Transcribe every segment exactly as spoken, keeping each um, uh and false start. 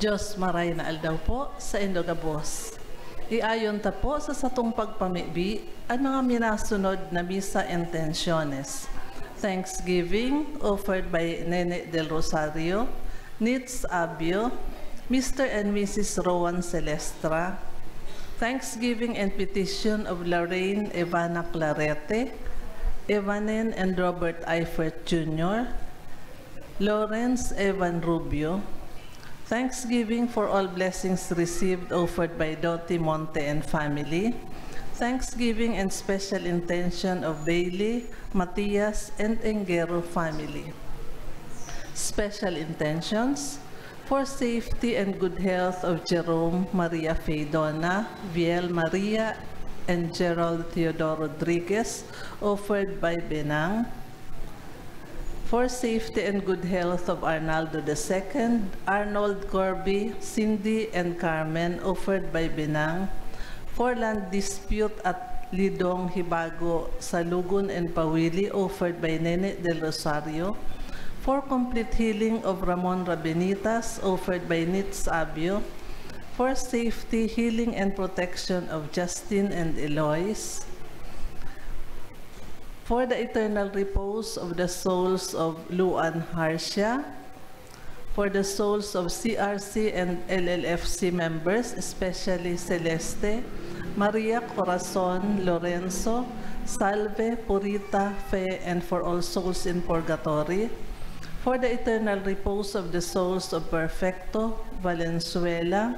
Diyos, maray na aldaw po sa indo gabos. Iayon ta po sa satong pagpamibi an mga minasunod na misa intenciones. Thanksgiving offered by Nene Del Rosario, Nits Abio, Mister and Missus Rowan Celestra. Thanksgiving and petition of Lorraine Evana Clarete, Evanen and Robert Eifert Junior, Lawrence Evan Rubio. Thanksgiving for all blessings received offered by Doti Monte and family. Thanksgiving and special intention of Bailey, Matias, and Engero family. Special intentions for safety and good health of Jerome Maria Feydona, Viel Maria, and Gerald Theodore Rodriguez, offered by Benang. For safety and good health of Arnaldo the second, Arnold Corby, Cindy, and Carmen, offered by Benang. For land dispute at Lidong Hibago, Salugon, and Pawili, offered by Nene Del Rosario. For complete healing of Ramon Rabenitas, offered by Nits Abio. For safety, healing, and protection of Justin and Eloise. For the eternal repose of the souls of Luan Harcia, for the souls of C R C and L L F C members, especially Celeste, Maria Corazon, Lorenzo, Salve, Purita, Fe, and for all souls in purgatory, for the eternal repose of the souls of Perfecto, Valenzuela,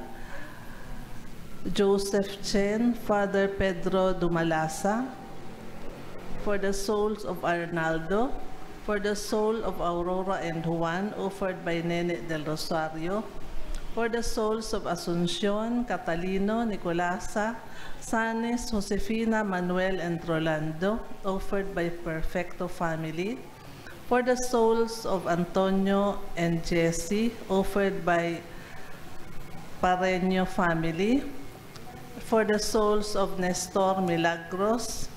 Joseph Chen, Father Pedro Dumalasa, for the souls of Arnaldo, for the soul of Aurora and Juan, offered by Nene Del Rosario, for the souls of Asuncion, Catalino, Nicolasa, Sanes, Josefina, Manuel, and Rolando, offered by Perfecto family, for the souls of Antonio and Jessie, offered by Pareño family, for the souls of Nestor Milagros,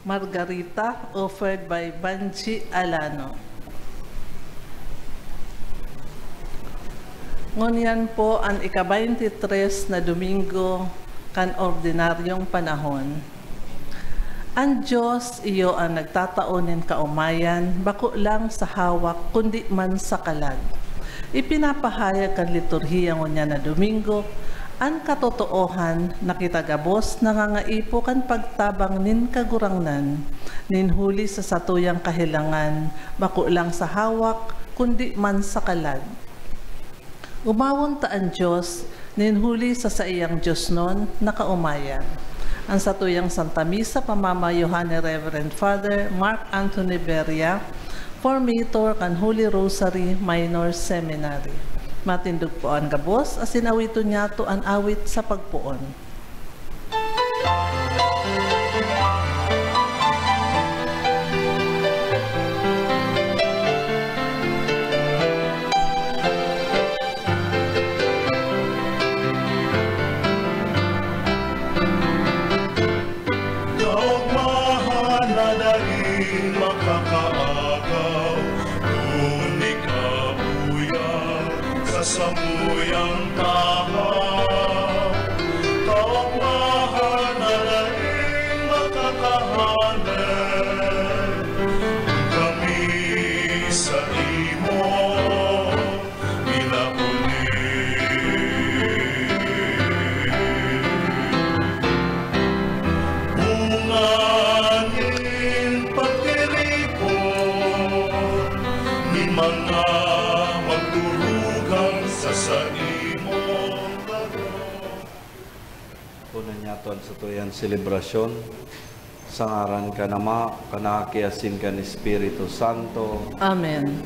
Margarita, offered by Banji Alano. Ngunyan po an ika-baynte tres na Domingo kan ordinaryong panahon. An Dios iyo an nagtatao nin kaomayan, bako lang sa hawak, kundi man sa kalag. Ipinapahayag kan liturhiya ngunyan na Domingo an katotoohan na kita gabos nangangaipo kan pagtabang nin Kagurangnan, nin huli sa satuyang kahelangan, bako lang sa hawak, kundi man sa kalag. Umawon ta an Dios, nin huli sa saiyang diosnon na kaomayan. An satuyang Santa Misa pamamayohan ni Reverend Father Mark Anthony Beria, formator kan Holy Rosary Minor Seminary. Matindog po an gabos, asin awiton niyato an awit sa pagpoon. Kaogmahan na daing makakaagaw, kun ikabuya sa samuyang tahaw. Kaogmahan na daing makakahanep, kun kami saimo pinauli. Bunga nin pagtiripon nin mga magturugang sa saimong lagom. Kunan niyato an satuyang selebrasyon. Sa ngaran kan Ama, kan Aki, asin kan Espiritu Santo. Amen.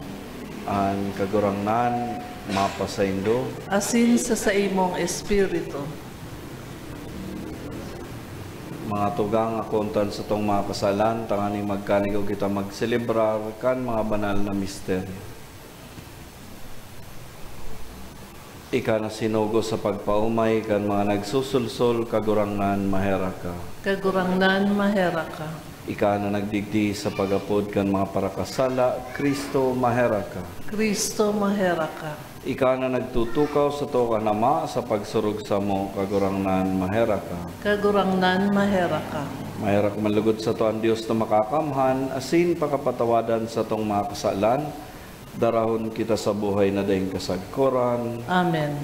An Kagurangnan mapasaindo. Asin sa saimong espiritu. Mga tugang, akoon ta an satong mga kasalan, tanganing magkanigo kita magselebrar kan mga banal na misteryo. Ika na sinugo sa pagpaomay kan mga nagsusulsol, Kagurangnan, maherak ka. Kagurangnan, maherak ka. Ika na nagdigdi sa pag-apod kan mga parakasala, Cristo, maherak ka. Cristo, maherak ka. Ika na nagtutukaw sato kan Ama sa pagsurog samo, Kagurangnan, maherak ka. Kagurangnan, maherak ka. Maherak man lugod sato an Dios na makakamhan, asin pakapatawadan satong mga kasalan, darahon kita sa buhay na daing kasagkoran. Amen.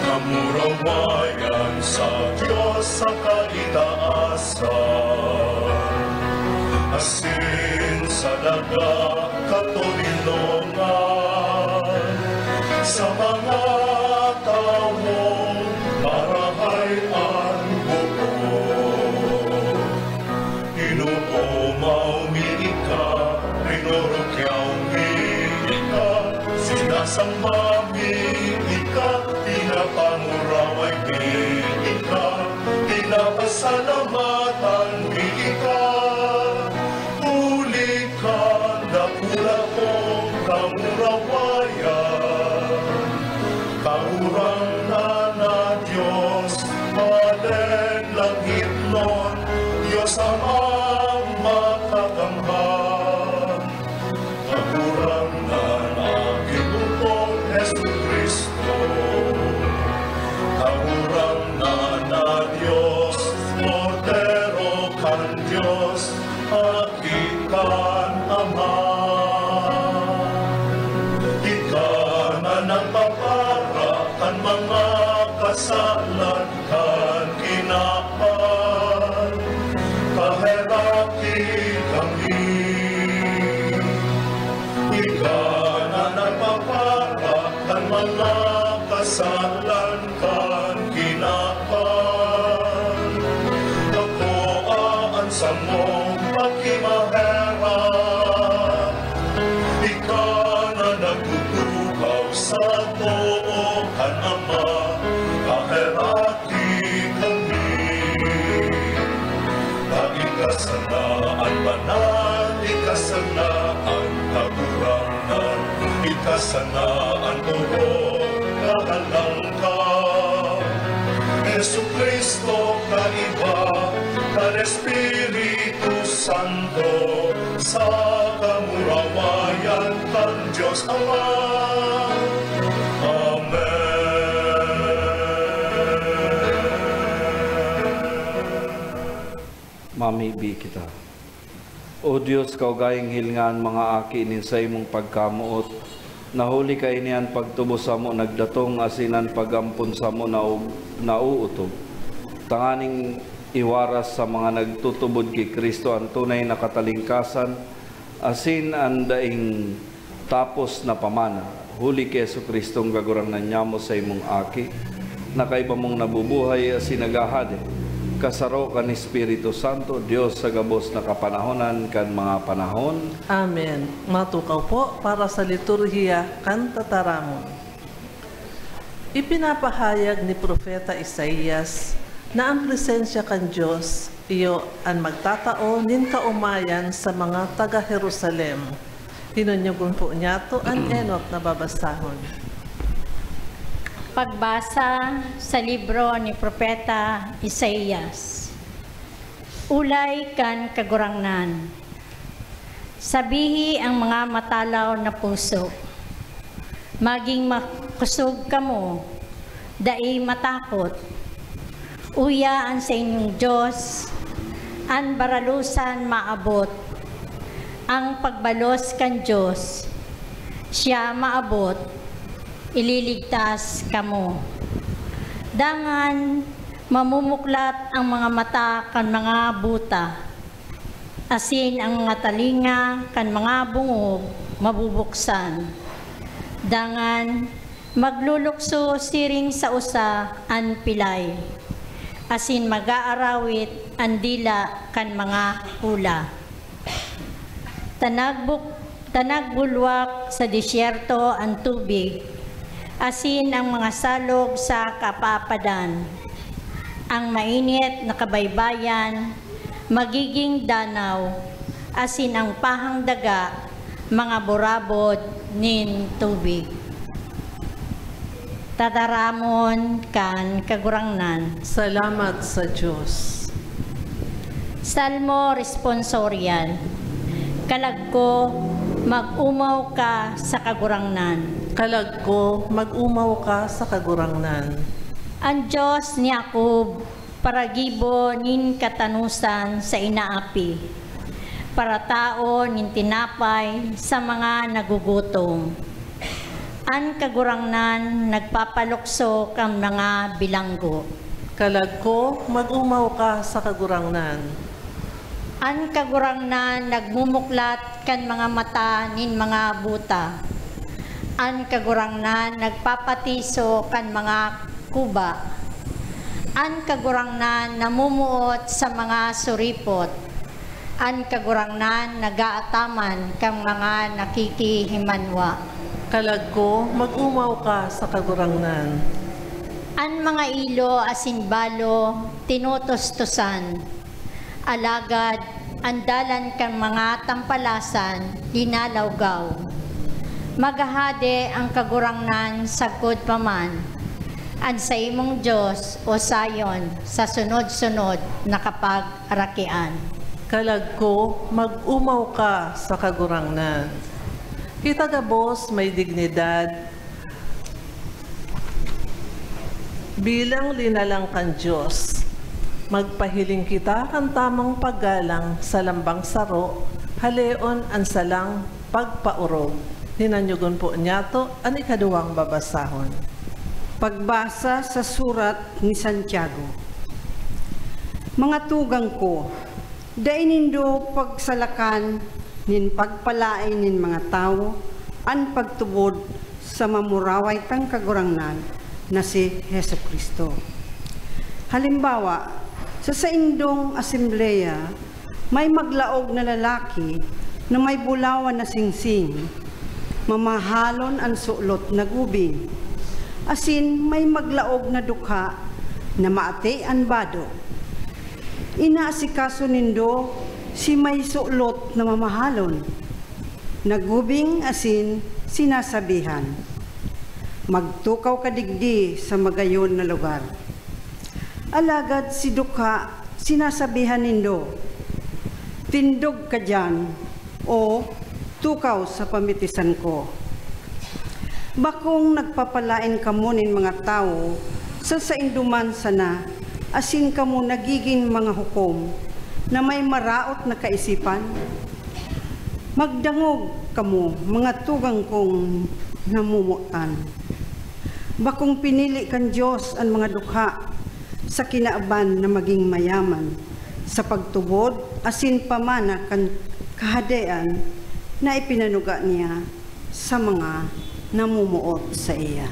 Kamurawayan sa Dios sa kaitaasan, asin sa daga katoninongan, sa mga tawong marahay an buko. Inomaw mi ika, rinorokyaw mi ika, sinasamba mi ika, pinapanguraway mi ika, pinapasalamatan mi ika. Huli kan dakula kong kamurawayan, Kagurangnan na Dios, Padre langitnon, Dios Amang makakamhan. Kagurangnan na Ginoo kong Jesu-Cristo, Kagurangnan na Dios, Kordero kan Dios, Aki kan Ama. Ika na nagpapara kan mga kasalan kan kinaban, paheraki kami. Ika na nagpapara kan mga kasalan kan kinaban, akoa an samong pakimaherak. Ika na nagtutukaw sa too kan Ama, paheraki kami. Ta ika sana an banal, ika sana an Kagurangnan, ika sana an orog na halangkaw. Jesu-Cristo, kaiba kan Espiritu Santo, sa kamurawayan kan Dios Ama. Amen. Mamibi kita. O Dios, kaugaing hilinga an mga aki nin saimong pagkamoot, na huli kaini an pagtubos samo nagdatong asin an pag-ampon samo naug-, nauutob, tanganing iwaras sa mga nagtutubod ki Cristo an tunay na katalingkasan asin an daing tapos na pamana, huli ki Jesu-Cristong Kagurangnan nyamo, saimong Aki, na kaiba mong nabubuhay asin naghahade, kasaro kan Espiritu Santo, Dios sa gabos na kapanahonan kan mga panahon. Amen. Matukaw po para sa liturhiya kan tataramon. Ipinapahayag ni Propeta Isaias na an presensya kan Dios iyo an magtatao nin kaomayan sa mga taga Jerusalem. Tinunyogon po niyato an enot na babasahon. Pagbasa sa libro ni Propeta Isaias. Olay kan Kagurangnan. Sabihi ang mga matalaw na puso, "Magin makosog kamo, dai matakot. Uya an sainyong Dios, an baralosan maabot, Ang pagbalos kan Dios, siya maabot, ililigtas kamo. Dangan mamumuklat ang mga mata kan mga buta, asin ang mga talinga kan mga bongog mabubuksan. Dangan maglulukso siring sa usa an pilay, asin mag-aarawit an dila kan mga hula. Tanagbuk-, tanagbulwak sa disyerto an tubig, asin ang mga salog sa kapaapadan. Ang mainit na kabaybayan magiging danaw, asin ang pahang daga mga burabod nin tubig. Tataramon kan Kagurangnan. Salamat sa Dios. Salmo Responsorial. Kalag ko, mag-omaw ka sa Kagurangnan. Kalag ko, mag-omaw ka sa Kagurangnan. An Dios ni Jacob, paragibo nin katanosan sa inaapi, paratao nin tinapay sa mga nagugutom. An Kagurangnan nagpapalukso kan mga bilanggo. Kalag ko, mag-omaw ka sa Kagurangnan. An Kagurangnan nagmumuklat kan mga mata nin mga buta. An Kagurangnan nagpapatiso kan mga kuba. An Kagurangnan namumuot sa mga suripot. An Kagurangnan nag-aataman kan mga nakikihimanwa. Kalag ko, mag-omaw ka sa Kagurangnan. An mga ilo asin balo tinutustosan. Alagad an dalan kan mga tampalasan linalawgaw. Maghahade an Kagurangnan sagkod pa man, an saimong Dios, O Sion, sa sunod-sunod na kapagarakian. Kalag ko, mag-omaw ka sa Kagurangnan. Kita gabos may dignidad, bilang linalang kan Dios, magpahiling kita kan tamang paggalang sa lambang saro, haleon an salang pagpaorog. Hinanyogon po niyato an ikaduwang babasahon. Pagbasa sa surat ni Santiago. Mga tugang ko, dai nindo pagsalakan nin pagpalaen nin mga tawo an pagtubod sa mamuraway tang Kagurangnan na si Jesu-Cristo. Halimbawa, sa saindong asembleya, may maglaog na lalaki na may bulawan na singsing, mamahalon an sulot na gubing, asin may maglaog na dukha na maati an bado. Inaasikaso nindo si may sulot na mamahalon, na gubing asin sinasabihan, "Magtukaw ka digdi sa magayon na lugar." Alagad si dukha sinasabihan nindo, "Tindog ka diyan," o "Tukaw sa pamitisan ko." Bakong nagpapalaen kamo nin mga tawo sa saindo man sana, asin kamo nagigin mga hukom na may maraot na kaisipan? Magdangog kamo, mga tugang kong namomotan. Bakong pinili kan Dios an mga dukha sa kinaban na magin mayaman sa pagtubod asin pamana kan Kahadean na ipinanuga niya sa mga namomoot saiya.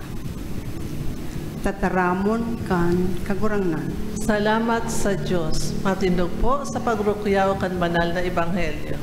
Tataramon kan Kagurangnan. Salamat sa Dios. Matindog po sa pagrukyaw kan banal na ebanghelyo.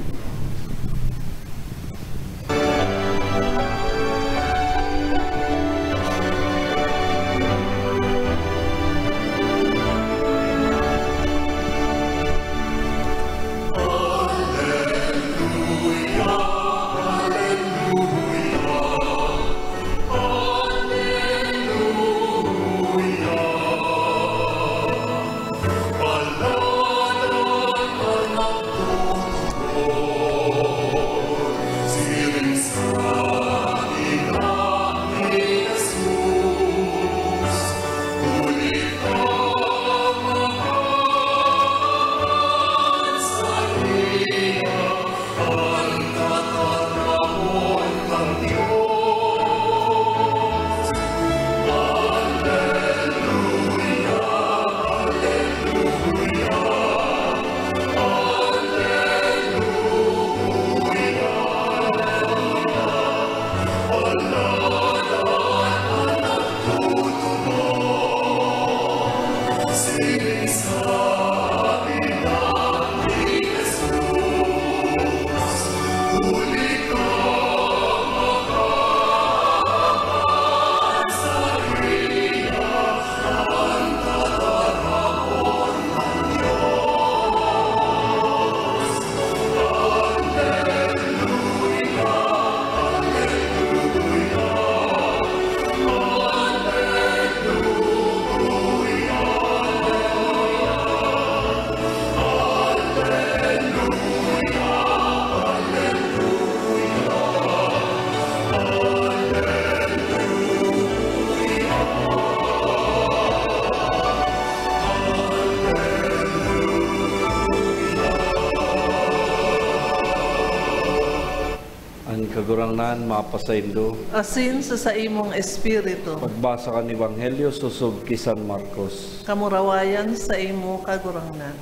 An Kagurangnan mapasaindo. Asin sa saimong espiritu. Pagbasa kan Ebanghelyo sosog ki San Marcos. Kamurawayan saimo, Kagurangnan.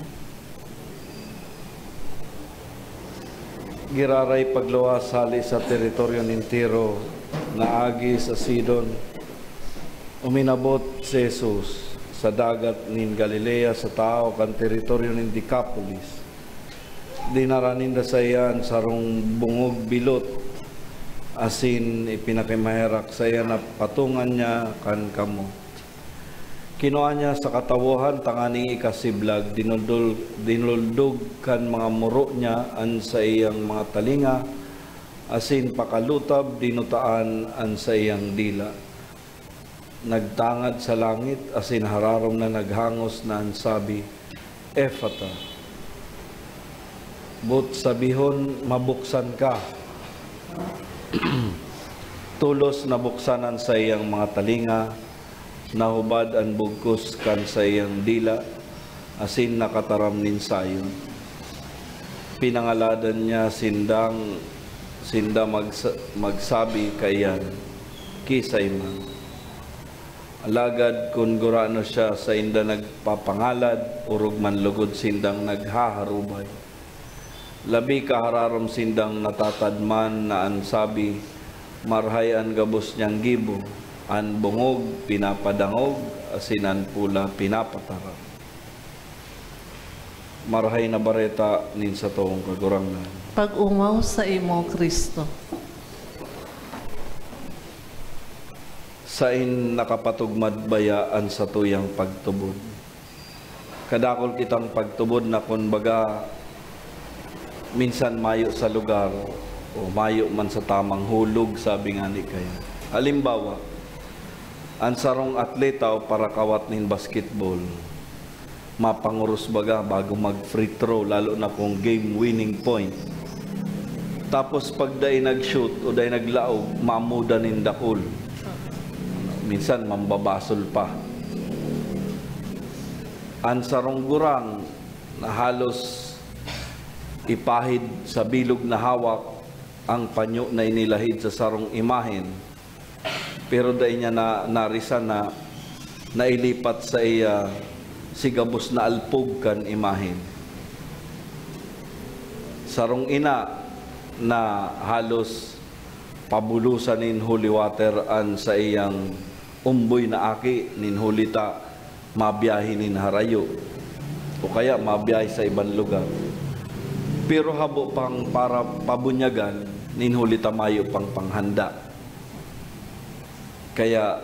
Giraray pagluwas hali sa teritoryo nin Tiro na agi sa Sidon, uminabot si Jesus sa dagat nin Galilea sa tahaw kan teritoryo nin Decapolis. Dinara ninda saiya an sarong bungog bilot, asin ipinakimaherak saiya na patungan niya kan kamot. Kinua niya sa katawohan tanganing ikasiblag, dinudol-, dinuldog kan mga muro niya an saiyang mga talinga, asin pakalutab dinutaan an saiyang dila. Nagtangad sa langit asin hararom na naghangos na an sabi, "Efata." Boot sabihon, "Mabuksan ka." Tolos nabuksan an saiyang mga talinga, nahubad an bugkos kan saiyang dila, asin nakataram nin sayon. Pinangaladan niya sindang, sinda magsa-, magsabi kaiyan, "Kiisay man." Alagad kun gurano siya sainda nagpapangalad, orog man logod sindang naghaharubay. Labi kahararom sindang natatadman na an sabi, marhay an gabos niyang gibo, an bongog pinapadangog, asin an pula pinapataram. Marahay na Bareta nin satong Kagurangnan. Pag-ongaw saimo, Cristo. Sain nakapatugmad baya an satuyang pagtubod? Kadakul kitang pagtubod na kun baga minsan mayo sa lugar o mayo man sa tamang hulog, sabi ngani kaya. Halimbawa, an sarong atleta o parakawat nin basketball, mapanguros baga bago mag-free throw, lalo na kung game winning point. Tapos pag dai nag-shoot o dai naglaog, mamuda nin dakul. Minsan mambabasol pa. An sarong gurang na halos ipahid sa bilog na hawak ang panyo na inilahid sa sarong imahen, pero dai niya na narisan na nailipat sa iya si gabos na alpog kan imahen. Sarong ina na halos pabulosan nin holy water an saiyang omboy na aki nin huli ta mabiyahe nin harayo o kaya mabiyahe sa ibang lugar. Pero habo pang para pabunyagan nin huli ta mayo pang panghanda. Kaya,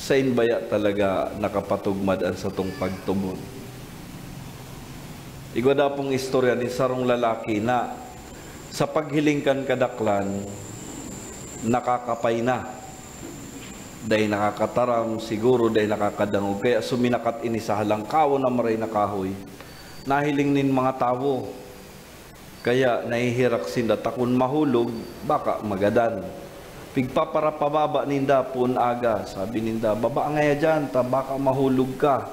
sain baya talaga nakapatugmad an satong pagtubod? Igwa dakong istorya nin sarong lalaki na sa paghiling kan kadaklan, nakakapay na. Dai nakakataram, siguro dai nakakadangog. Kaya suminakat ini sa halangkawon na maray na kahoy. Nahiling nin mga tawo. Kaya nahihirak sinda ta kun mahulog, baka magadan. Pigpaparapababa ninda poon aga. Sabi ninda, "Baba ngaya diyan, ta baka mahulog ka."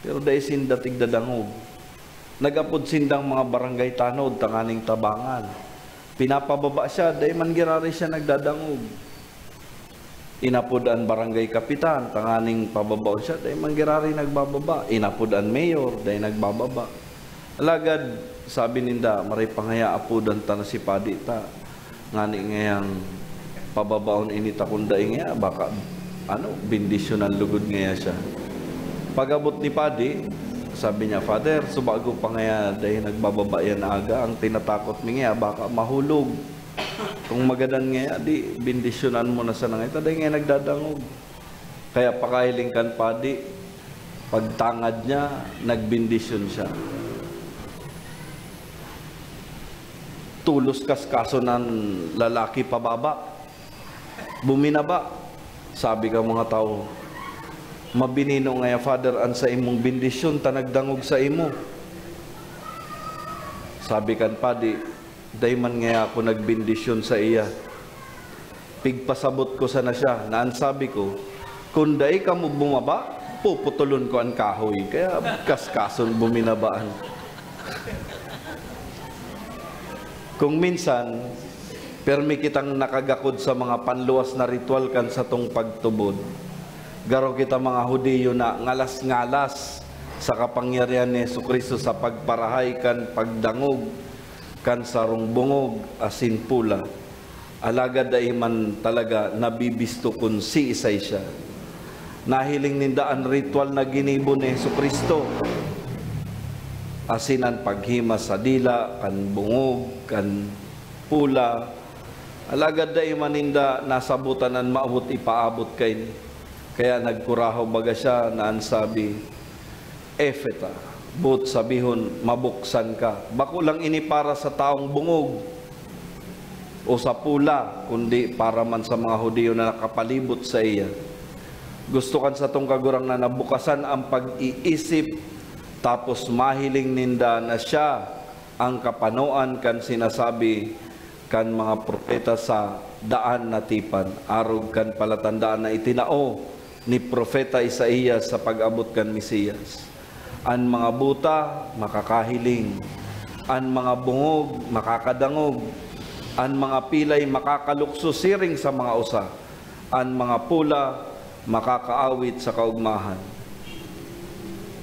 Pero dai sinda tigdadangog. Nag-apod sindang mga barangay tanod tanganing tabangan. Pinapababa siya, dai man giraray siya nagdadangog. Inapod an barangay kapitan tanganing pababaon siya, dai man giraray nagbababa. Inapod an mayor, dai nagbababa. Alagad, sabi ninda, "Maray pa ngaya apodan ta na si padi ta. Ngani ngayang pababaon ini ta kun dai ngaya, baka, ano, bendisyonan lugod ngaya siya." Pag-abot ni padi, sabi niya, "Father, subago pa ngaya dai nagbababa yan aga, ang tinatakot mi ngaya, baka mahulog." Kung magadan ngaya, di bendisyonan mo na sana ngaya, ta dai ngaya nagdadangog. Kaya pakahiling kan padi, pagtangad niya, nagbendisyon siya. Tolos kaskason an lalaki pababa. Buminaba. Sabi kan mga tawo, "Mabinino ngaya, Father, an saimong bendisyon ta nagdangog saimo." Sabi kan padi, "Dai man ngaya ako nagbendisyon saiya. Pigpasabot ko sana siya na an sabi ko, 'Kun dai kamo bumaba, puputulon ko an kahoy.' Kaya kaskason buminabaan." Kung minsan, permi kitang nakagakod sa mga panluwas na ritual kan satong pagtubod. Garo kita mga Judio na ngalas-ngalas sa kapangyarihan ni Jesu-Cristo sa pagparahay kan pagdangog kan sarong bungog asin pula. Alagad dai man talaga nabibisto kun siisay siya. Nahiling ninda an ritual na ginibo ni Jesu-Cristo, asin an paghimas sa dila kan bungog, kan pula. Alagad dai man ninda nasabotan an maabot ipaabot kaini. Kaya nagkurahaw baga siya na an sabi, "Efeta," boot sabihon, "Mabuksan ka." Bako lang ini para sa tawong bungog o sa pula, kundi para man sa mga Judio na nakapalibot saiya. Gusto kan satong Kagurangnan na bukasan an pag-iisip, tapos mahiling ninda na siya an kapanoan kan sinasabi kan mga propeta sa daan na tipan, arog kan palatandaan na itinao ni Propeta Isaias sa pag-abot kan Mesiyas. An mga buta makakahiling, an mga bungog makakadangog, an mga pilay makakalukso siring sa mga usa, an mga pula makakaawit sa kaogmahan.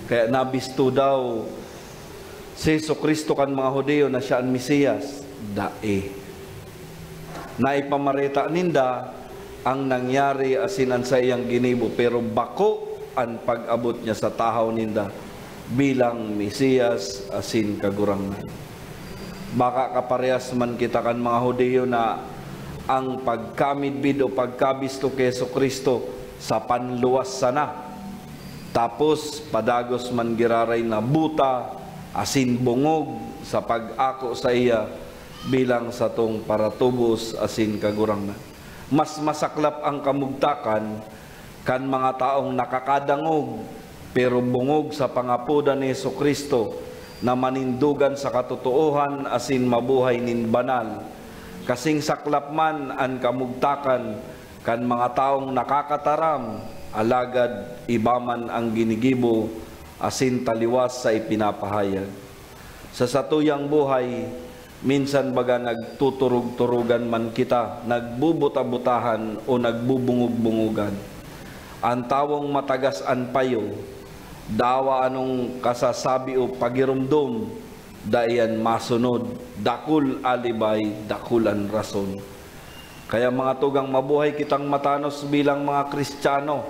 Kaya nabisto daw si Jesu-Cristo kan mga Judio na siya an Mesiyas? Dai. Naipamareta ninda ang nangyari asin an saiyang ginibo, pero bako an pag-abot niya sa tahaw ninda bilang Mesiyas asin Kagurangnan. Baka kaparehas man kita kan mga Judio na ang pagkamidbid o pagkabisto ki Jesu-Cristo sa panluwas sana, tapos padagos man giraray na buta asin bungog sa pag-ako saiya bilang satong paratubos asin Kagurangnan. Mas masaklap ang kamugtakan kan mga taong nakakadangog, pero bungog sa pangapodan ni Jesu-Cristo na manindogan sa katotoohan asin mabuhay nin banal. Kasing saklap man an kamugtakan kan mga taong nakakataram, alagad iba man an ginigibo asin taliwas sa ipinapahayag. Sa satuyang buhay, minsan baga nagtuturog-turogan man kita, nagbubuta-butahan o nagbubungog-bungogan. An tawong matagas an payo, dawa anong kasasabi o pagiromdom, dai yan masunod, dakul alibay, dakul an rason. Kaya, mga tugang, mabuhay kitang matanos bilang mga Kristiyano.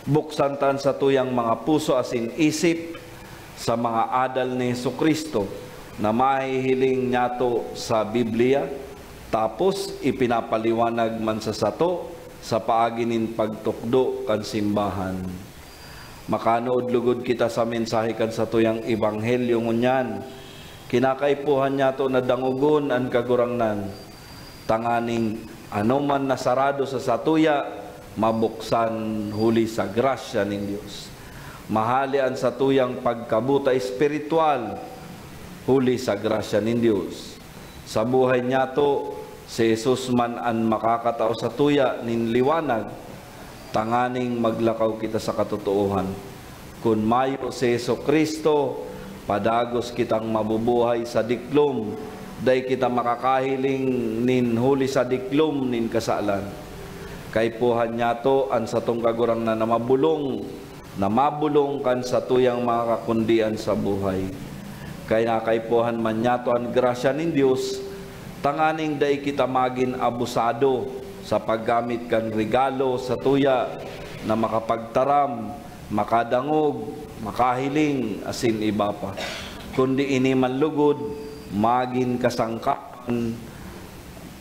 Buksan ta an satuyang mga puso asin isip sa mga adal ni Jesu-Cristo na mahihiling nyato sa Biblia, tapos ipinapaliwanag man sa sato sa paagi nin pagtukdo kan simbahan. Makanood lugod kita sa mensahe kan satuyang ebanghelyo ngunyan. Kinakaipuhan nyato na dangogon an Kagurangnan, tanganing anoman na sarado sa satuya, mabuksan huli sa grasya nin Dios. Mahale an satuyang pagkabuta espiritual huli sa grasya nin Dios. Sa buhay nyato, si Jesus man an makakatao satuya nin liwanag, tanganing maglakaw kita sa katotoohan. Kun mayo si Jesu-Cristo, padagos kitang mabubuhay sa diklom. Dai kita makakahiling nin huli sa diklom nin kasalan. Kaipuhan nyato an satong Kagurangnan na mabolong, na mabolong kan satuyang mga kakundian sa buhay. Kaya kaipuhan man nyato an grasya nin Dios, tanganing dai kita magin abusado sa paggamit kan regalo satuya na makapagtaram, makadangog, makahiling, asin iba pa. Kundi ini man lugod, magin kasangkapan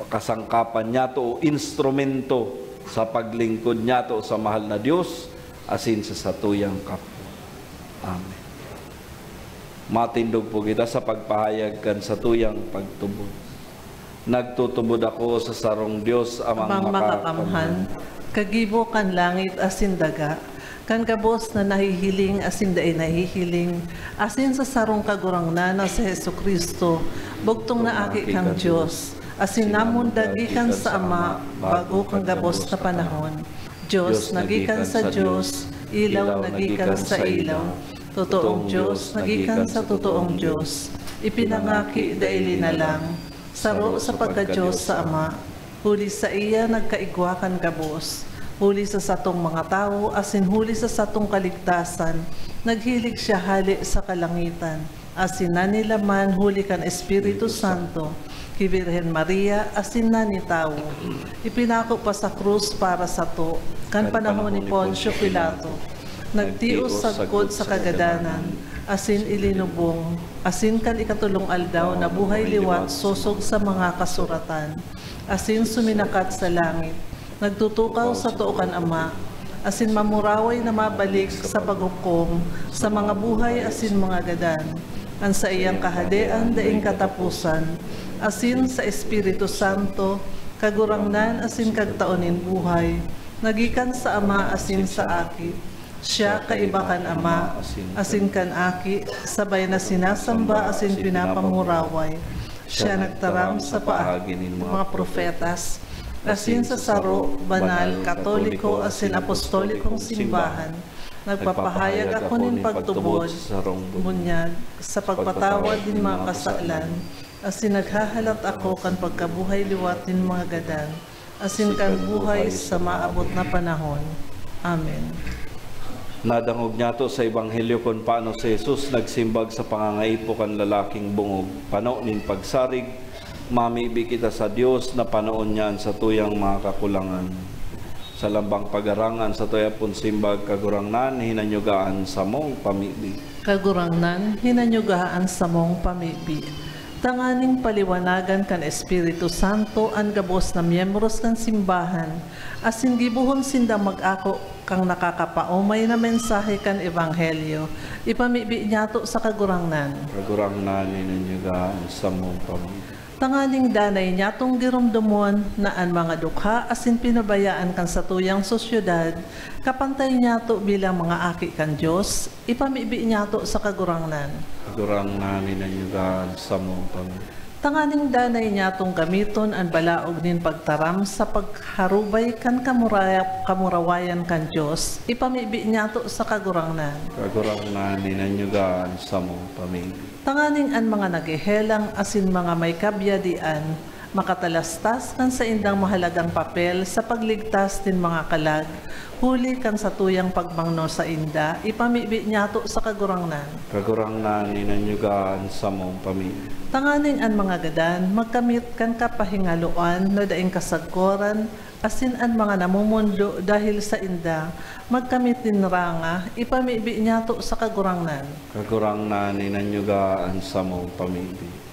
kasangkapan niyato o instrumento sa paglingkod niyato sa mahal na Dios asin sa satuyang kapwa. Amen. Matindog po kita sa pagpahayag kan satuyang pagtubod. Nagtutubod ako sa sarong Dios, Amang Amang Makakamhan, Makakamhan, kagibo kan langit asin daga, kan gabos na nahihiling asin dai nahihiling, asin sa sarong Kagurangnan na si Jesu-Cristo, bugtong na Aki kan Dios, asin namundag gikan sa Ama bago kan gabos na panahon. Dios na gikan sa Dios, ilaw na gikan sa ilaw, totoong Dios na gikan sa totoong Dios, ipinangaki dai linalang, saro sa pagka-Dios sa Ama. Huli saiya nagkaigwa kan gabos. Huli sa satong mga tawo asin huli sa satong kaligtasan, naghilig siya hale sa kalangitan, asin nanilaman huli kan Espiritu Santo, ki Birhen Maria, asin nanitawo. Ipinako pa sa krus para sato, kan panahon ni Poncio Pilato. Nagtios sagkod sa kagadanan, asin ilinubong, asin kan ikatolong aldaw nabuhay liwat sosog sa mga kasuratan, asin suminakat sa langit. Nagtutukaw sa too kan Ama, asin mamuraway na mabalik sa paghukom sa mga buhay asin mga gadan. An saiyang kahadean daing kataposan, asin sa Espiritu Santo, Kagurangnan asin Kagtao nin buhay, na gikan sa Ama asin sa Aki. Siya kaiba kan Ama asin kan Aki, sabay na sinasamba asin pinapamuraway. Siya nagtaram sa paagi nin mga propetas, asin sa saro, banal, katoliko, asin apostolikong simbahan. Nagpapahayag ako nin pagtubod, bunyag, sa pagpatawad nin mga kasalan, asin naghahalat ako kan pagkabuhay liwat nin mga gadan, asin kan buhay sa maabot na panahon. Amen. Nadangog niyato sa Ebanghelyo kun paano si Jesus nagsimbag sa pangangaipo kan lalaking bongog, pano nin pagsarig, mamibi kita sa Dios na panoon niya an satuyang mga kakulangan. Sa lambang pagarangan, satuya pon simbag, Kagurangnan, hinanyuga an samong pamibi. Kagurangnan, hinanyuga an samong pamibi. Tanganing paliwanagan kan Espiritu Santo an gabos na miyembros kan simbahan, asin gibohon sindang mag-ako kan nakakapaomay na mensahe kan Ebanghelyo, ipamibi niyato sa Kagurangnan. Kagurangnan, hinanyuga an samong pamibi. Tanganing danay niyatong giromdomon na an mga dukha asin pinabayaan kan satuyang sosyedad, kapantay niyato bilang mga aki kan Dios, ipamibi niyato sa Kagurangnan. Kagurangnan, hinanyuga an samong pamibi. Tanganing danay niyatong gamiton an balaog nin pagtaram sa pagharubay kan kamuraya-, kamurawayan kan Dios, ipamibi niyato sa Kagurangnan. Kagurangnan, hinanyuga an samong pamibi. Tanganing an mga naghehelang asin mga may kabyadian makatalastas kan saindang mahalagang papel sa pagligtas nin mga kalag, huli kan satuyang pagmangno sainda, ipamibi niyato sa Kagurangnan. Kagurangnan, hinanyuga an samong pamibi. Tanganing an mga gadan magkamit kan kapahingaloan na daing kasagkoran, asin an mga namomondo dahil sainda magkamit nin ranga, ipamibi niyato sa Kagurangnan. Kagurangnan, hinanyuga an samong pamibi.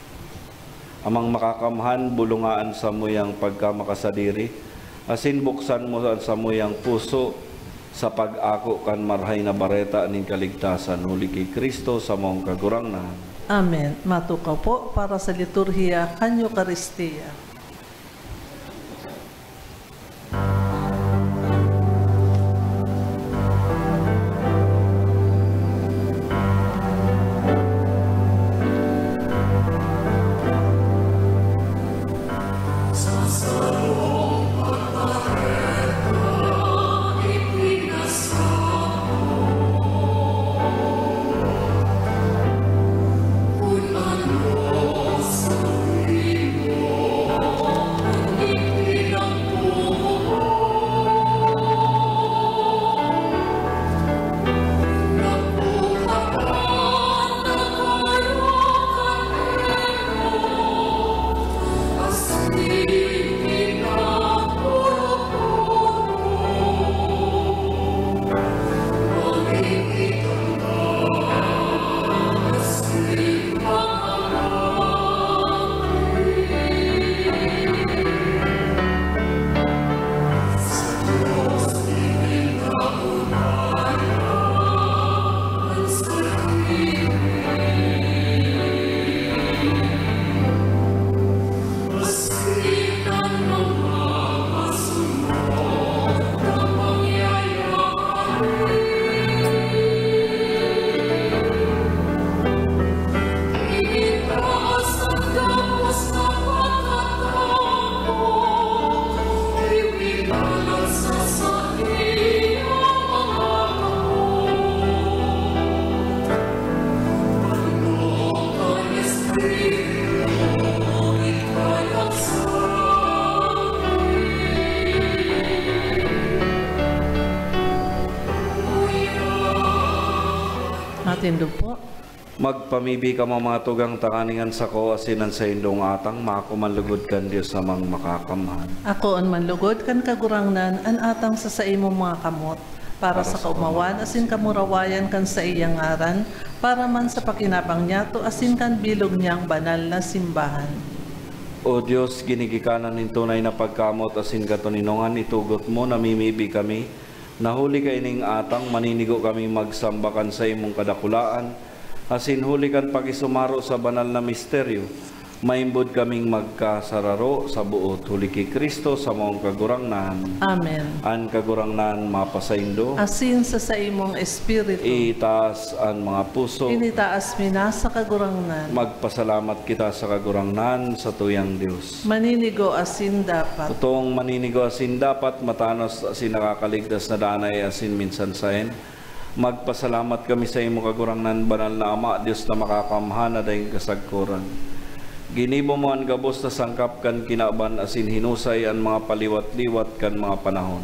Amang Makakamhan, bulonga an samuyang pagkamakasadiri, asin buksan mo an samuyang puso sa pag-ako kan Marahay na Bareta nin kaligtasan, huli ki Cristo, samong Kagurangnan. Amen. Matukaw po para sa liturhiya kan Eukaristia. Tindog po. Magpamibi kamo, mga tugang, tanganing an sako asin an saindong atang maako man lugod kan Dios Amang Makakamhan. Akoon man lugod kan Kagurangnan an atang sa saimong mga kamot, para sa kaomawan asin kamurawayan kan saiyang ngaran, para man sa pakinabang niyato asin kan bilog niyang banal na simbahan. O Dios, ginigikanan nin tunay na pagkamoot asin katoninongan, itugot mo, namimibi kami, na huli kaining atang maninigo kaming magsamba kan saimong kadakulaan, asin huli kan pakisumaro sa banal na misteryo, maimbod kaming magkasararo sa boot. Huli ki Cristo, samong Kagurangnan. Amen. An Kagurangnan mapasaindo. Asin sa saimong espiritu. Itaas an mga puso. Initaas mi na sa Kagurangnan. Magpasalamat kita sa Kagurangnan, sa tuyang Dios. Maninigo asin dapat. Totoong maninigo asin dapat, matanos asin nakakaligtas na danay asin minsan saen. Magpasalamat kami saimo, Kagurangnan, Banal na Ama, Dios na Makakamhan na daing kasagkoran. Ginibo mo an gabos na sangkap kan kinaban asin hinusay an mga paliwat-liwat kan mga panahon.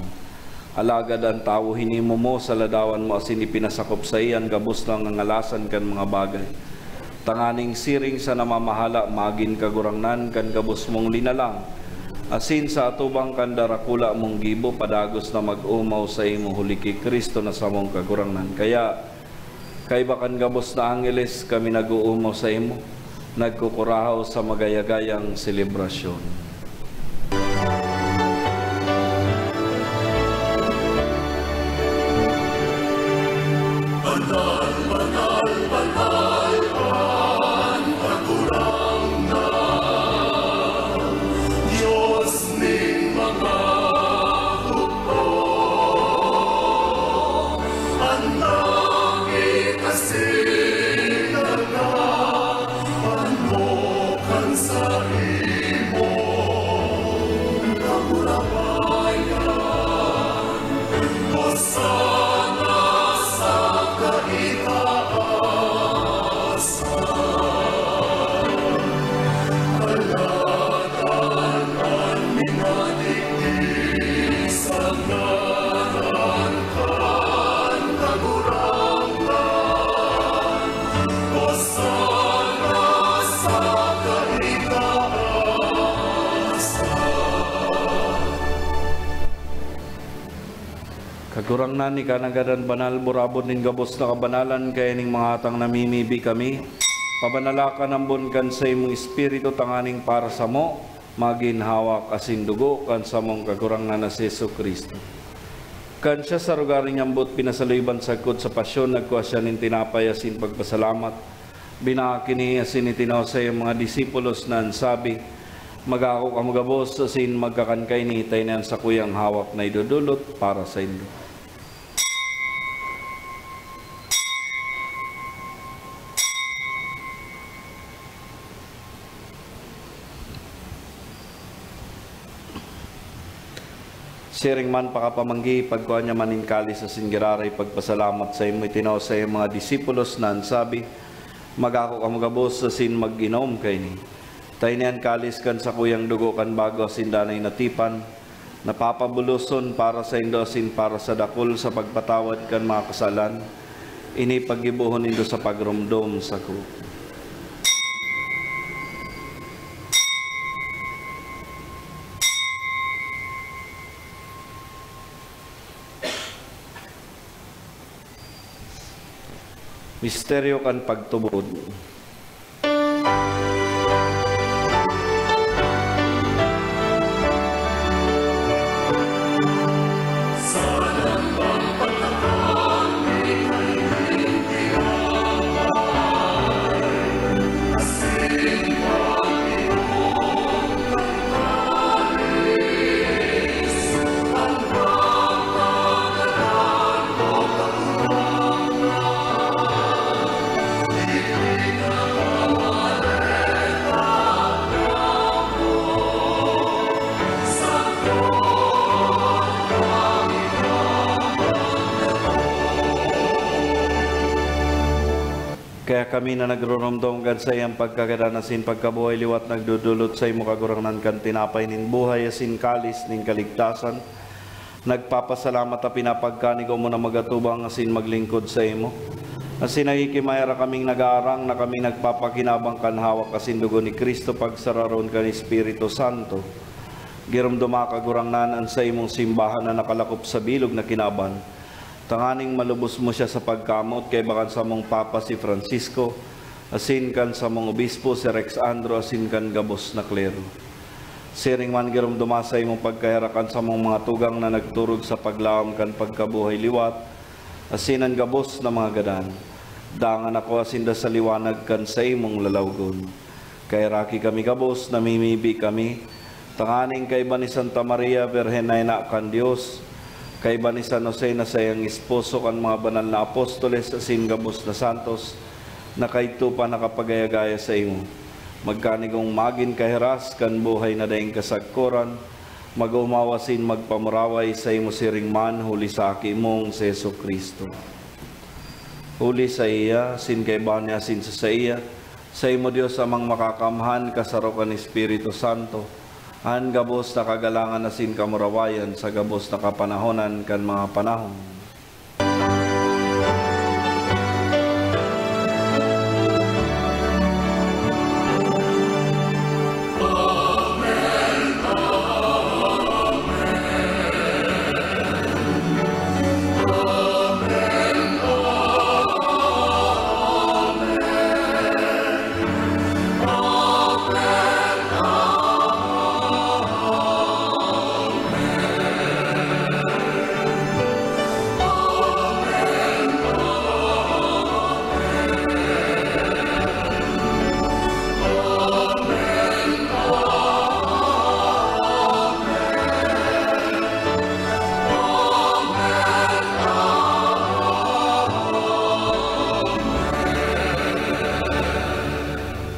Alagad an tawo hinimo mo sa ladawan mo asin ipinasakop saiya an gabos na ngangalasan kan mga bagay, tanganing siring sa namamahala magin kagurangnan kan gabos mong linalang, asin sa atubang kan darakula mong gibo padagos na mag-omaw saimo huli ki Cristo na samong Kagurangnan. Kaya, kaiba kan gabos na angheles, kami nag-oomaw saimo, nagkukurahaw sa magayagayang selebrasyon. Banal, banal, banal an Kagurangnan, Dios nin mga hukbo. An langit asin daga pano kan saimong kamurawayan. Hosana sa kaitaasan. Alagad an minadigdi sa ngaran kan Kagurangnan, Hosana sa kaitaasan. Kagurangnan, ika nanggad an banal, burabod nin gabos na kabanalan, kaya ning mga atang namimibi kami, pabanala kan ambon kan saimong Espiritu, tanganing para samo, magin hawak asin dugo kan samong Kagurangnan na si Jesu-Cristo. Kan siya sa lugar nin ambot pinasaluiban sagkod sa pasyon, nagkua siya nin tinapay asin pagpasalamat, binaak ini asin itinao sa iyang mga disipulos na an sabi, "Mag-ako kamo gabos asin magkakan kaini, ta ini an sakuyang hawak na idodolot para saindo." Siring man pakapamanggi, pagkua niya man nin kalis asin giraray pagpasalamat saimo, itinao sa iyang mga disipulos na an sabi, "Mag-ako kamo gabos asin mag-inom kaini. Ta ini an kalis kan sakuyang dugo kan bago asin danay na tipan, na papabuloson para saindo asin para sa dakul sa pagpatawad kan mga kasalan. Ini paggibohon nindo sa pagromdom sako." Misteryo kan pagtubod. Kaya kami na nagruromdom kan saiyang pagkagadan asin pagkabuhay liwat nagdodolot saimo, Kagurangnan, kan tinapay nin buhay asin kalis nin kaligtasan, nagpapasalamat ta pinapagkanigo mo na magatubang asin maglingkod saimo. Asin nakikimaera kaming nagaarang na kami nagpapakinabang kan hawak asin dugo ni Cristo pagsararoon kan Espiritu Santo. Giromdoma, Kagurangnan, an saimong simbahan na nakalakop sa bilog na kinaban, tanganing malubos mo siya sa pagkamoot kaiba kan samong Papa si Francisco, asin kan samong Obispo si Rex Andro, asin kan gabos na klero. Siring man giromdoma sa imong pagkaherak an samong mga tugang na nagturog sa paglaom kan pagkabuhay liwat, asin an gabos na mga gadan. Dangan akoa sinda sa liwanag kan saimong lalawgon. Kaheraki kami gabos, namimibi kami, tanganing kaiba ni Santa Maria, Birhen na ina kan Dios, kaiba ni San Jose na saiyang esposo, kan mga banal na apostoles asin gabos na santos na kaidto pa nakapagaya-gaya saimo, magkanigong magin kahiras kan buhay na daing kasagkoran, mag-omaw asin magpamuraway saimo siring man huli sa Aki mong si Jesu-Cristo. Huli saiya, asin kaiba niya asin sa saiya, saimo Dios Amang Makakamhan, kasaro kan Espiritu Santo, an gabos na kagalangan asin kamurawayan sa gabos na kapanahonan kan mga panahon.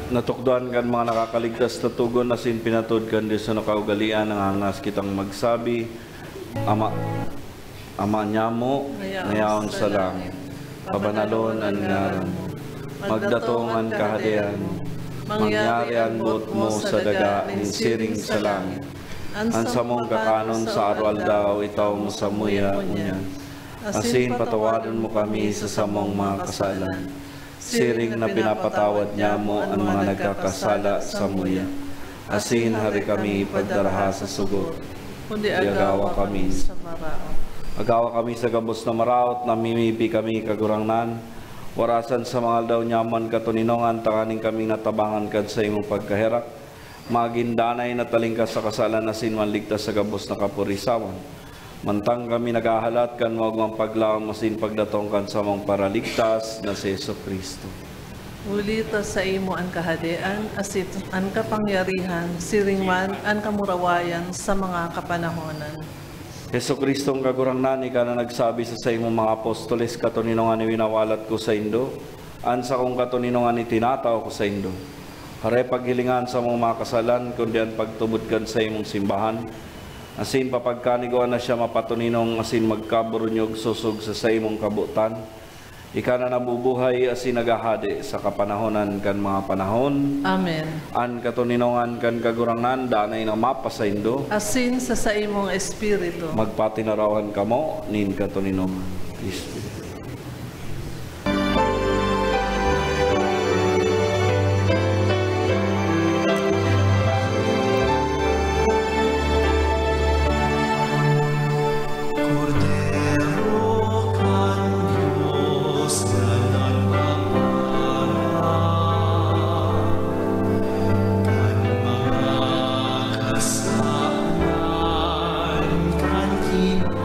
Natukdoan kan mga nakakaligtas na togon asin pinatod kan Dios na kaugalean, nangangahas kitang magsabi, Ama, Ama nyamo, na yaon sa langit, pabanalon an ngaran mo. Magdatong an Kahadean mo. Mangyari an boot mo sa daga nin siring sa langit. An samong kakanon sa aroaldaw, itao mo samuya ngunyan. Asin patawadon mo kami sa samong mga kasalan, siring na pinapatawad nyamo an mga nagkakasala samuya. Asin hari kami pagdaraha sa sugot, kundi agawa kami sa maraot. Agawa kami sa gabos na maraot, namimibi kami, Kagurangnan. Warasan sa mga aldaw nyamo an katoninongan, tanganing kami natabangan kan saimong pagkaherak, magin danay na talingkas sa kasalan asin manligtas sa gabos na kapurisawan. Mantang kami naghahalat kan maogmang paglaom asin pagdatong kan samong Paraligtas na si Jesu-Cristo. Huli ta saimo an kahadean, asin an kapangyarihan, siring man an kamurawayan sa mga kapanahonan. Jesu-Cristong Kagurangnan, ika na nagsabi sa saimong mga apostoles, "Katoninongan iwinawalat ko saindo, an sakong katoninongan itinatao ko saindo." Hare paghilingan sa mga kasalan, kundi an pagtubod kan saimong simbahan, asin papagkanigoan na siya mapatoninong asin magkaburunyog sosog sa saimong kabotan. Ika na nabubuhay asin naghahade sa kapanahonan kan mga panahon. Amen. An katoninongan kan Kagurangnan danay na mapasaindo. Asin sa saimong espiritu. Magpatinarawan kamo nin katoninongan. Espiritu. Kordero kan Dios na nagpaparan kan mga kasalan kan kinaban.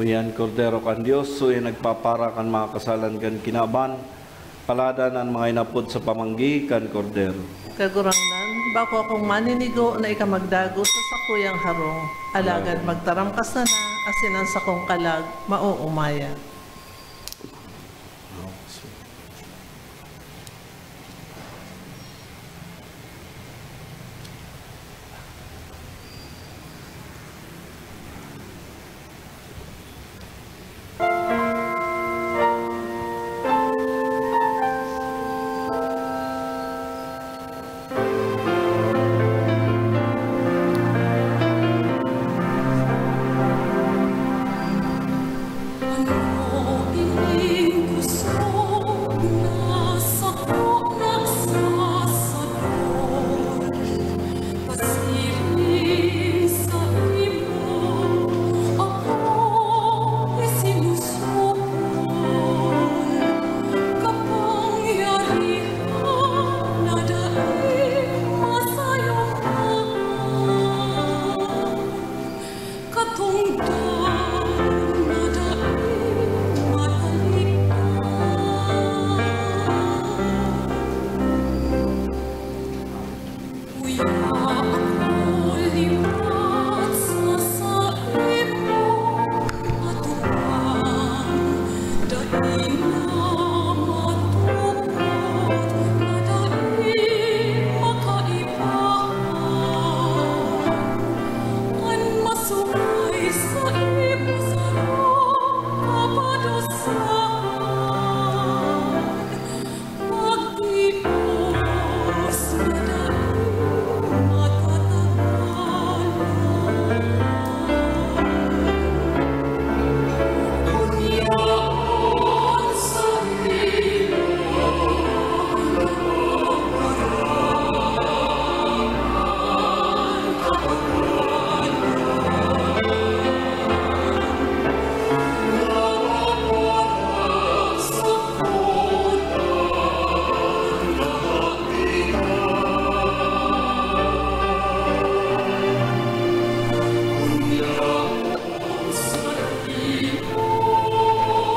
Uyan, Kordero kan Dios, uyan nagpapara kan mga kasalan kan kinaban, paladan an mga inapod sa pamanggi kan Kordero. Kagurangnan, bako akong maninigo na ika magdagos sa sakuyang harong, alagad magtaram ka sana, asin an sakong kalag maoomaya.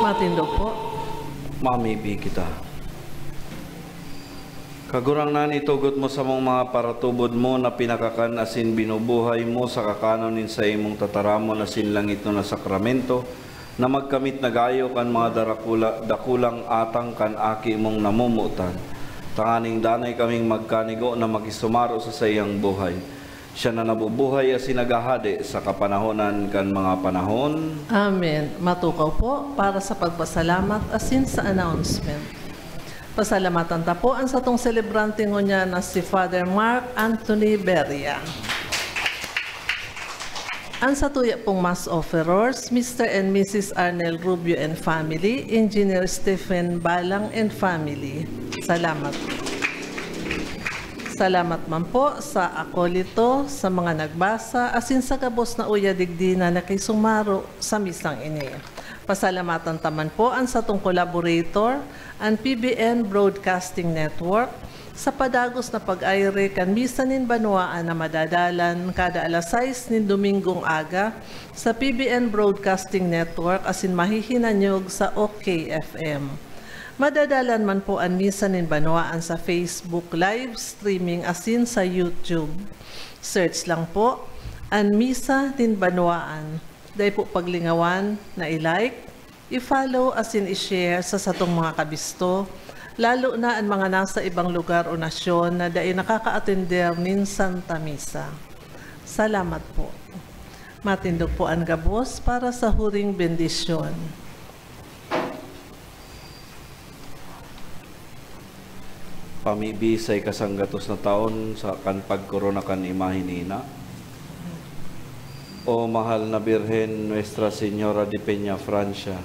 Matindog po. Mamibi kita. Kagurangnan, itugot mo samong mga paratubod mo na pinakakan asin binubuhay mo sa kakanon nin saimong tataramon asin langitnon na sakramento, na magkamit na gayo kan mga darakula-, dakulang atang kan Aki mong namomotan, tanganing danay kaming magkanigo na makisumaro sa saiyang buhay. Siya na nabubuhay asin naghahade sa kapanahonan kan mga panahon. Amen. Matukaw po para sa pagpasalamat asin sa announcement. Pasalamatan ta po an satong selebrante ngunyan na si Father Mark Anthony Beria. An satuya pong Mass offerors, Mister and Missus Arnel Rubio and family, Engineer Stephen Balang and family. Salamat. Salamat man po sa akolito, sa mga nagbasa, asin sa gabos na uya digdi na nakisumaro sa misang ini. Pasalamatan ta man po an satong collaborator, an P B N Broadcasting Network, sa padagos na pag-aire kan Misa nin Banwaan na madadalan kada alas sais nin Domingong aga sa P B N Broadcasting Network asin mahihinanyog sa OK F M. Madadalan man po an Misa nin Banwaan sa Facebook live streaming asin sa YouTube. Search lang po, an Misa nin Banwaan. Dai po paglingawan na i-like, i-follow asin i-share sa satong mga kabisto, lalo na an mga nasa ibang lugar o nasyon na dai nakakaatender nin Santa Misa. Salamat po. Matindog po an gabos para sa huring bendisyon. Pamibi sa ikasanggatos na taon sa kan pagkorona kan imahe ni Ina. O mahal na Birhen, Nuestra Señora de Peña Francia,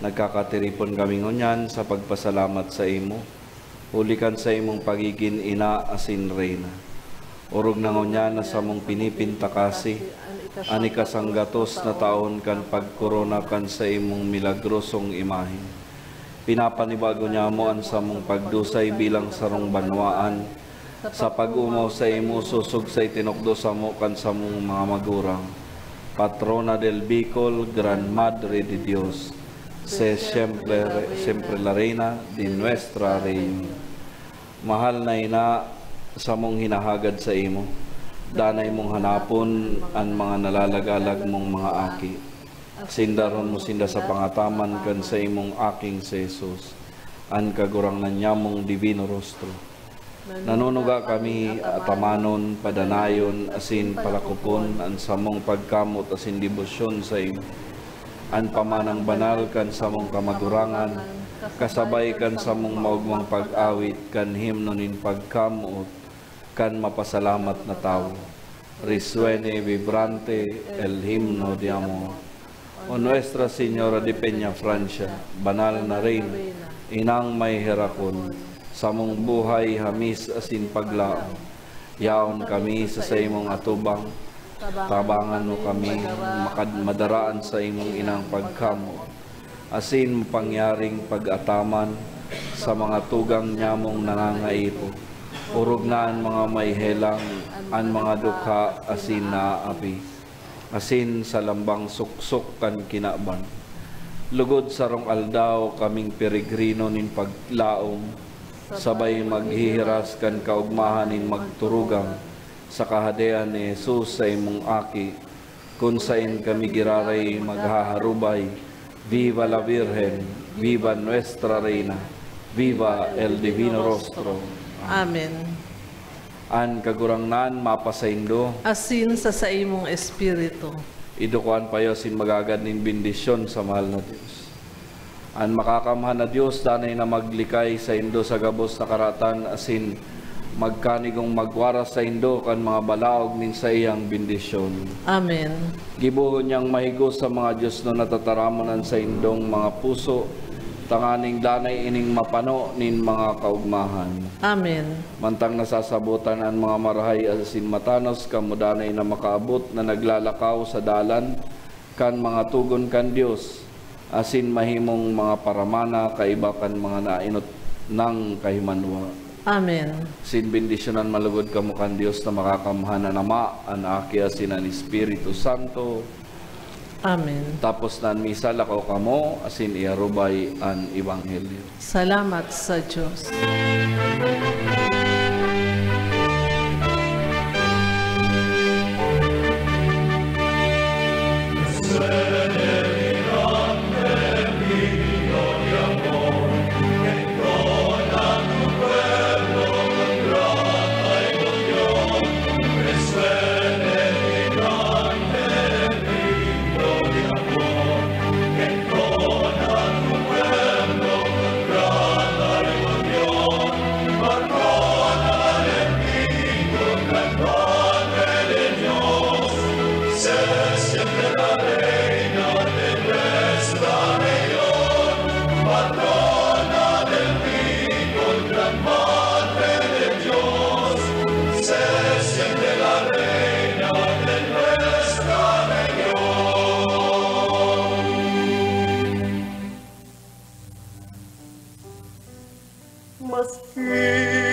nagkakatiripon kami ngunyan sa pagpasalamat sa imo, huli kan sa imong pagigin ina asin reyna. Orog na ngunyan na samong pinipintakasi an ikasanggatos na taon kan pagkorona kan sa imong milagrosong imahe. Pinapanibago niamo an samong pagdusay bilang sarong banwaan sa pag-omaw saimo sosog sa itinukdo samo kan samong mga magurang. Patrona del Bicol, Gran Madre de Dios, se siempre, siempre la Reina de nuestra Reina. Mahal na Ina, samong hinahagad sa imo, danay mong hanapon an mga nalalagalag mong mga aki. Sindaron mo sinda sa pangataman kan saimong aking si Jesus, an Kagurangnan nyamong Divino Rostro. Nanunuga kami atamanon, padanayon, asin palakopon an samong pagkamot asin debosyon sa imo. An pamanang banal kan samong kamagurangan, kasabay kan samong maogmang pag-awit kan himno nin pagkamoot kan mapasalamat na tawo. Resuene vibrante el himno de amor. O Nuestra Señora de Peñafrancia, banal na Reina, inang may herakon, samong buhay, hamis asin paglaom, yaon kami sa saimong atubang, tabangan mo kami makad-, madaraan sa imong inang pagkamoot, asin mapangyaring pag-ataman sa mga tugang nyamong nangangaipo. Orog na an mga may helang, an mga dukha asin naaapi, asin sa lambang suksok kan kinaban. Lugod sarong aldaw kaming peregrino nin paglaom, sabay maghihiras kan kaogmahan nin magturugang sa Kahadean ni Jesus sa imong Aki, kun saen kami giraray maghaharubay, Viva la Virgen! Viva Nuestra Reina! Viva el Divino Rostro! Amen. An Kagurangnan mapasaindo. Asin sa saimong espiritu. Idukuan pa iyo sin magagad nin bendisyon sa mahal na Dios. An Makakamhan na Dios danay na maglikay saindo sa gabos na karatan asin magkanigong magwaras saindo kan mga balaog nin saiyang bendisyon. Amen. Gibohon niyang mahigos sa mga diosnon na tataramon an saindong mga puso, tanganing danay ining mapano nin mga kaogmahan. Amen. Mantang nasasabotan an mga marahay asin matanos, kamo danay na makaabot na naglalakaw sa dalan kan mga togon kan Dios, asin mahimong mga paramana kaiba kan mga naenot nang kahimanwa. Amen. Sin bendisyonan man lugod kamo kan Dios na Makakamhan, an Ama, an Aki, asin an Espiritu Santo. Amen. Tapos na an misa, lakaw kamo asin iarubay an ebanghelyo. Salamat sa Dios. Maski